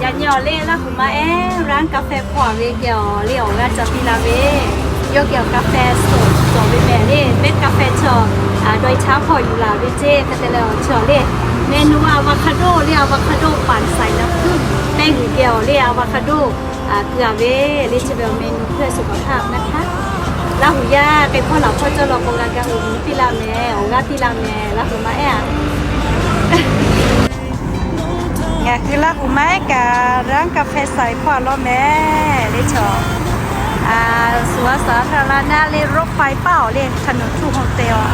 Yaꞈ nyi awˬ le Laˇ huˍ ma ehˉ ร้านกาแฟ hpawˇ a ve geh awˬ le awˬ g'aˇ ca piˇ la ve, yawˇ geh awˬ กาแฟสด cawˬ ve mehˍ le, mehˆ กาแฟ chaw dawˇ e chaˇ hpawˇ yuˬ laˬ ve ceˇ. Hk'e te leh awˬ chi awˬ le เมนู อะโวคาโด le, อะโวคาโดปั่นใส่น้ำผึ้ง pehˇ g'uiˬ geh awˬ le อะโวคาโด keu a ve le, chi ve awˬ เมนูเพื่อสุขภาพ นะคะ. Laˇ huˍ yaˇ k'ai hpawˇ laˬ hpawˇ cawˇ law k'o g'a ga uiˍ piˇ la mehˍ, awˬ g'aˇ piˇ la mehˍ, Laˇ huˍ ma ehˉ a. Ngaˬ hui Laˇ huˍ ma ehˉ kaꞈ ร้านกาแฟ saiˍ hpawˇ a law mehˍ le chaw. Suˍ a saˍ htaˇ la naˆ le รถไฟ paˇ awˬ le ถนนทุ่งโฮเต็ล a.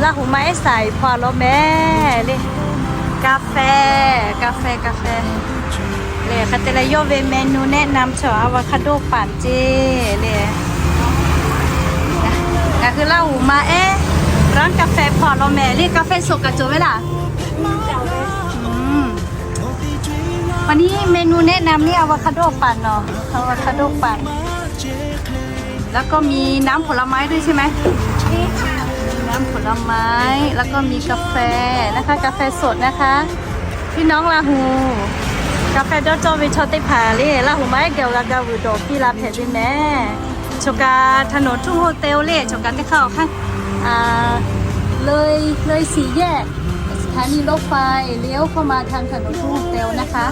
Laˇ huˍ ma ehˉ saiˍ hpawˇ a law mehˍ le. กาแฟ กาแฟ กาแฟ le. Hk'e te leh yawˇ ve เมนูแนะนำ chaw อะโวคาโดปั่น ceˇ le. Ngaˬ hui Laˇ huˍ ma ehˉ ร้านกาแฟ hpawˇ a law mehˍ le. กาแฟสด kaꞈ cawˬ ve laˇ. อืม วันนี้เมนูแนะนำนี่ อะโวคาโดปั่นเนาะ อะโวคาโดปั่น แล้วก็มีน้ำผลไม้ด้วยใช่ไหม มีน้ำผลไม้ แล้วก็มีกาแฟนะคะ กาแฟสดนะคะ พี่น้อง Laˇ huˍ กาแฟ dawˇ cawˇ ve chaw teˇ hpaˍ le Laˇ huˍ ma ehˉ geh awˬ g'a ga vuiˬ dawˬ piˇ la hpehꞈ ve mehˍ. Choˬ kaꞈ ถนนทุ่งโฮเต็ล le, choˬ kaꞈ teˇ hk'aˇ awˬ hk'aˇ เลย เลยสี่แยก สถานีรถไฟ เลี้ยวเข้ามาทางถนนทุ่งโฮเต็ลนะคะ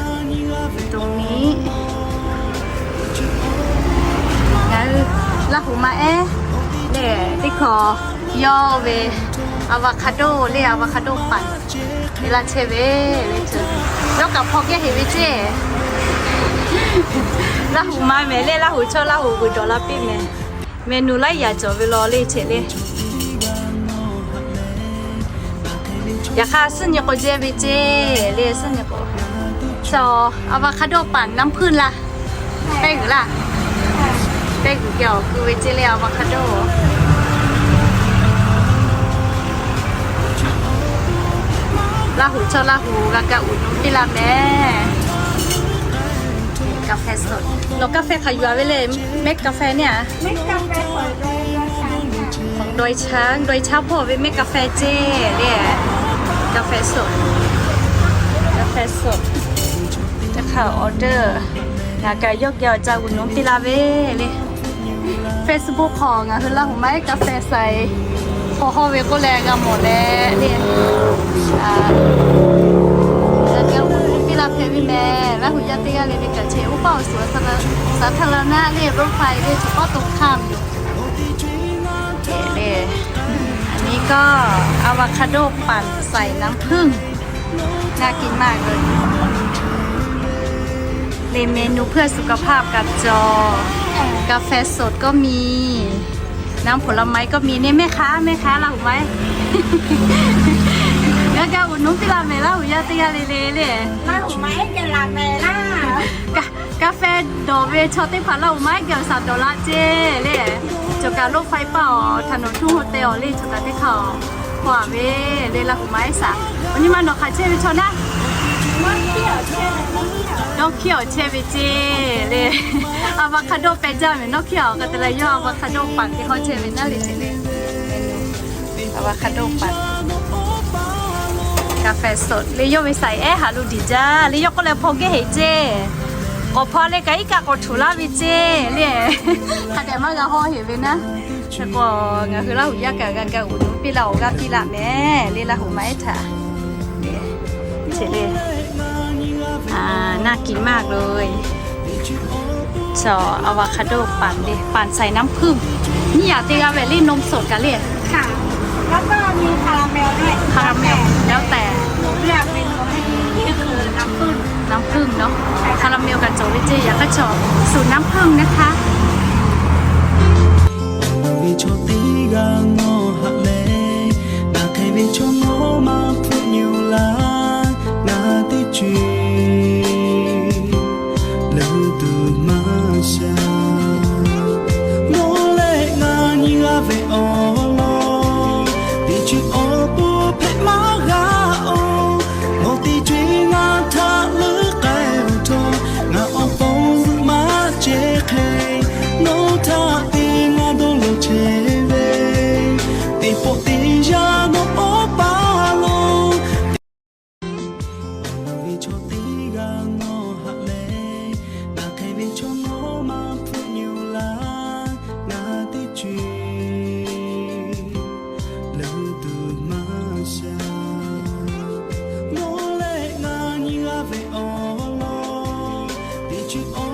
ตรงนี้ Ngaˬ hui Laˇ huˍ ma ehˉ le teˇ hkawꞈ yawˇ ve อะโวคาโด le, อะโวคาโดปั่น te laˇ chehˇ ve le. Yawˇ kaꞈ hpaw gehˇ heˍ ve ceˇ. Laˇ huˍ ma mehˍ le, Laˇ huˍ chaw Laˇ huˍ vuiˬ dawˬ la piˇ mehˍ. เมนู laiˉ yaꞈ cawˬ ve law le, cheꞈ le. Yaꞈ hk'aˇ suhˉ nyi k'o jehˇ ve ceˇ le, suhˉ nyi k'o. Chaw อะโวคาโดปั่น น้ำผึ้ง laˇ. Pehˇ g'uiˬ laˇ. Pehˇ g'uiˬ geh awˬ keu ve ceˇ le อะโวคาโด. Laˇ huˍ chaw Laˇ huˍ g'a ga uiˍ nuˇ piˇ la mehˍ. กาแฟสด Nawˬ กาแฟ hk'aˬ yuˬ a ve le, เม็ดกาแฟ เนี่ย ของดอยช้าง ดอยช้าง hpawˇ ve mehˆ กาแฟ ceˇ le. กาแฟสด กาแฟสด teˇ hk'aˇ ออเดอร์ ngaˬ kaꞈ yawˇ geh awˬ ca uiˍ nuˇ piˇ la ve le. Facebook hk'aw ngaˬ hui Laˇ huˍ ma ehˉ กาแฟ saiˍ hpawˇ hawˇ ve k'oˆ leh g'a mawˬ leh le. G'a uiˍ nuˇ piˇ la hpehꞈ ve mehˍ. Laˇ huˍ yaˇ teˇ g'aˇ le le kaꞈ cheꞈ uˉ paˆ awˬ suhˍ a saˍ htaˇ la naˆ le รถไฟ le, เฉพาะตรงข้าม อยู่ อันนี้ก็ อะโวคาโดปั่นใส่น้ำผึ้ง น่ากินมากเลย เป็นเมนูเพื่อสุขภาพ กาแฟสดก็มี น้ำผลไม้ก็มี เนี่ยแม่ค้า แม่ค้า Laˇ huˍ ma ehˉ แล้วก็อุดหนุน piˇ la mehˍ Laˇ huˍ yaˇ teˇ g'aˇ le le le. กาแฟ dawˬ ve chaw teˇ hpaˍ Laˇ huˍ ma ehˉ geh awˬ saˍ dawˬ la ceˇ le. Choˬ kaꞈ รถไฟ paˇ awˬ ถนนทุ่งโฮเต็ล awˬ le, choˬ kaꞈ teˇ hk'aˇ awˬ hpawˇ a ve le Laˇ huˍ ma ehˉ saˍ. Awˬ nyi ma nawˬ hk'aˬ chehˇ ve chaw naˉ, dawˇ hkiˇ awˬ chehˇ ve ceˇ le. อะโวคาโด pehˇ jaˇ mehˍ, nawˇ hkiˇ awˬ hk'e te leh yawˇ อะโวคาโดปั่น te hawˇ chehˇ ve naˉ le ceˇ le. อะโวคาโดปั่น กาแฟสด le, yawˇ ve saiˍ ehˉ haꞈ lo diˬ jaˇ le. Yawˇ k'oˆ leh hpaw gehˇ heˍ ceˇ. K'awꞈ hpaw leh kaꞈ iˉ kaˆ k'awꞈ htuꞈ laˇ ve ceˇ le. Hk'a dehꞈ maˇ g'a hawˇ heˍ ve naˉ. Hk'e k'o ngaˬ hui Laˇ huˍ yaˇ kaꞈ g'a ga uiˍ nuˇ piˇ la, awˬ g'aˇ piˇ la mehˍ le Laˇ huˍ ma ehˉ htaꞈ. Ceˇ le. น่ากินมากเลย อะโวคาโดปั่น ปั่นใส่น้ำผึ้ง นี่ yaꞈ te g'a ve le, นมสด kaꞈ le. ค่ะ แล้วก็มีคาราเมลด้วย คาราเมล แล้วแต่ หนูเลือกเมนูให้ นี่คือน้ำผึ้ง น้ำผึ้งเนาะ คาราเมล kaꞈ cawˬ ve ceˇ. Yaꞈ hk'aˇ chaw สูตรน้ำผึ้ง นะคะ. Ve chaw teˇ g'aˇ nawˬ haꞈ leh, ngaˬ hk'e ve chaw nawˬ maˇ hpfuhˆ nyi laˇ. Ngaˬ teˇ ceuˬ leuˉ tuˬ maˇ sha. Nawˬ leh ngaˬ nyi g'a ve awˬ lawn, teˇ ceuˬ awˬ pon hpehꞈ maˇ g'a oˬ. Nawˬ teˇ ceuˬ ngaˬ htaꞈ leuˉ k'ai ve htawˇ, ngaˬ awˬ pon zuhꞈ maˇ ceh hk'e. Chi a